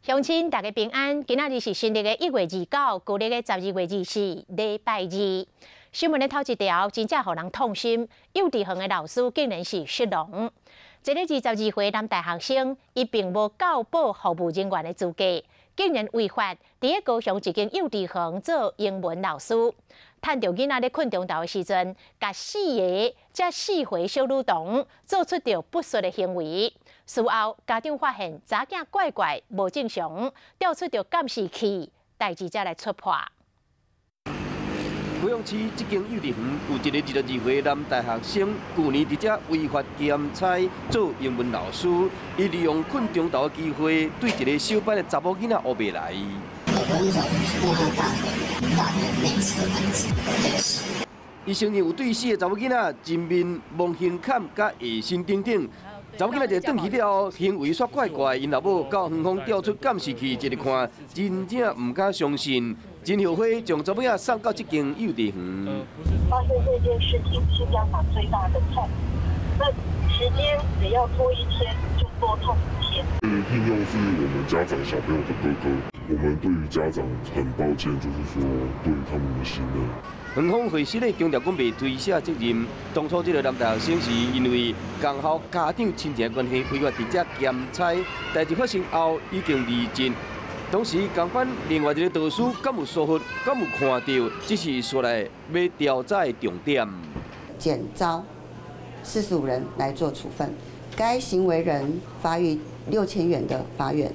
鄉親大家平安，今仔日是新曆的1月29，舊曆的12月24，禮拜二。新聞的頭一條，真正予人痛心，幼稚園的老師竟然是失狼。這个22歲男大學生，伊並無教保服務人員的資格，竟然違法，佇咧高雄一間幼稚園做英文老師，趁著囡仔咧睏中晝的時陣，共四个這四歲小女童做出著不適的行為。事後家長發現查囝怪怪無正常，調出著監視器，代誌才來戳破。高雄市這間幼稚園有一个22歲男大學生，舊年佇遮違法兼差做英文老師，伊利用睏中晝的機會，對一个小班的查某囡仔烏白來。我那時候摸他大腿，大腿內側關節。伊承認有對四个查某囡仔前面摸胸坎佮下身等等。查某囡仔一個轉去了後，行為煞怪怪，𪜶老母到園方調出監視器，一日看，真正毋敢相信，真後悔將查某囡仔送到這間幼稚園。發生這件事情是家長最大的痛，那時間只要拖一天就多痛一天。聘用是我們家長小朋友的哥哥，我們對於家長很抱歉，就是說對於他們的信任。園方會時咧強調講袂推卸責任。當初這个男大學生是因為仝校家長親情關係，違法佇遮兼差，代誌發生後已經離職。當時仝班另外一个導師敢有疏忽，敢有看著，這是煞來欲調查的重點。檢召45人來做處分，該行為人罰予6000元的罰鍰。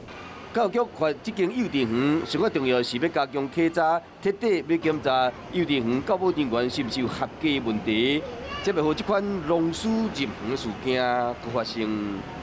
教育局罰這間幼稚園，上較重要是欲加強稽查，徹底欲檢查幼稚園教保人員是毋是有合格問題，才袂予這款狼師入園事件閣發生。